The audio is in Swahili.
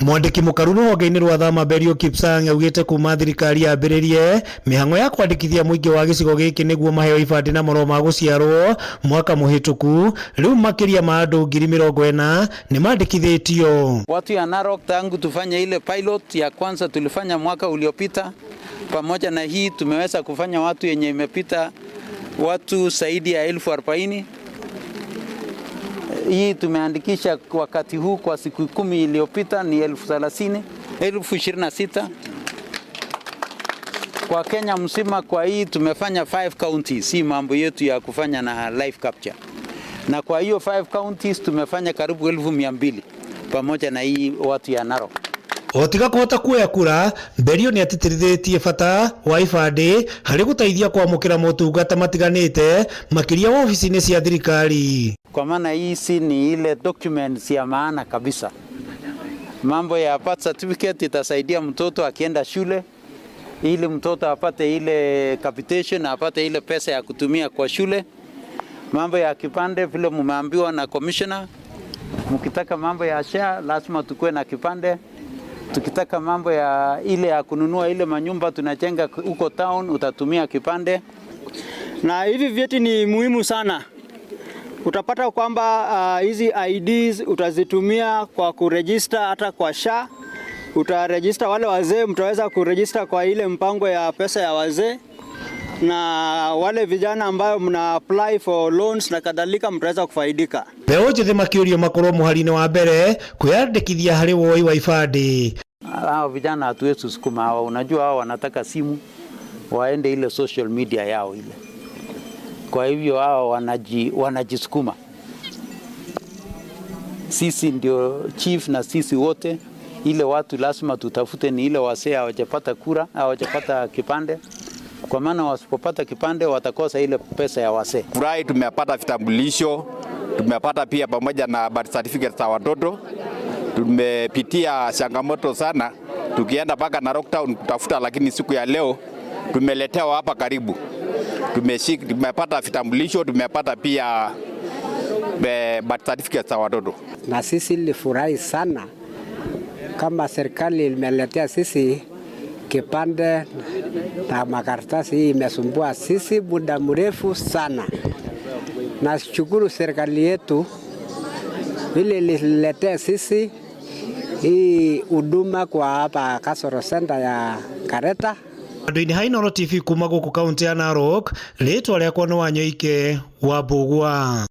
Mwandĩki mũkaru rũhonge-inĩ rwa thama Belio Kipsang augĩte kuma thirikari yambĩrĩrie mĩhang'o ya kwandĩkithia mũingĩ wa gĩcigo gĩkĩ nĩguo maheo ibandĩ na marũa ma gũciarwo mwaka mũhĩtũku, rĩu makĩria ma andũ 40,000 nĩ mandĩkithĩtio. Watu ya Narok tangu tufanye ile pilot ya kwanza tulifanya mwaka uliopita, pamoja na hii tumeweza kufanya watu yenye imepita watu zaidi ya 40,000. Hii tumeandikisha wakati huu kwa siku 10 iliyopita ni 30,000, 26,000 kwa Kenya mzima. Kwa hii tumefanya 5 counties, si mambo yetu ya kufanya na live capture, na kwa hiyo 5 counties tumefanya karibu 200,000 pamoja na hii watu ya Narok. O tiga kũhota kuoya kura, Belio nĩ atĩtĩrithĩtie bata wa ibandĩ harĩ gũteithia kwamũkĩra motungata matiganĩte makĩria wabici-inĩ cia thirikari. Kwa maana hizi ni ile documents ya maana kabisa. Mambo ya birth certificate itasaidia mtoto akienda shule, ili mtoto apate ile capitation, apate ile pesa ya kutumia kwa shule. Mambo ya kipande vile mumeambiwa na commissioner, mkitaka mambo ya SHA lazima tukue na kipande. Tukitaka mambo ya ile ya kununua ile manyumba tunajenga huko town, utatumia kipande. Na hivi vyeti ni muhimu sana. Utapata kwamba hizi IDs utazitumia kwa kuregister hata kwa SHA. Utaregister wale wazee, mtaweza kuregister kwa ile mpango ya pesa ya wazee, na wale vijana ambayo mna apply for loans na kadhalika, mtaweza kufaidika. Mbeũ njĩthĩ makĩũrio makorwo mũhari-inĩ wa mbere kwĩyandĩkithia harĩ woi wa ibandĩ. Hao vijana hatuwezi sukuma hawa, unajua hao wanataka simu waende ile social media yao ile. Kwa hivyo hao wanajisukuma. Sisi ndio chief na sisi wote ile watu lazima tutafute ni ile wasee hawajapata kura, hawajapata kipande, kwa maana wasipopata kipande watakosa ile pesa ya wasee. Furahi tumepata vitambulisho, tumepata pia pamoja na birth certificate za watoto. Tumepitia changamoto sana tukienda mpaka Narok Town kutafuta, lakini siku ya leo tumeletewa hapa karibu. Tumepata vitambulisho, tumepata pia birth certificate za watoto. Na sisi nilifurahi sana kama serikali imeletea sisi kipande na makaratasi. Hii imesumbua sisi muda mrefu sana. Nashukuru serikali yetu vile ililetea sisi hii huduma kwa hapa Kasoro Center ya Kareta. Andũ-inĩ ha Inooro TV kuma gũkũ kaũntĩ ya Narok, rĩtwa rĩakwa nĩ Wanyoike wa Mbũgua.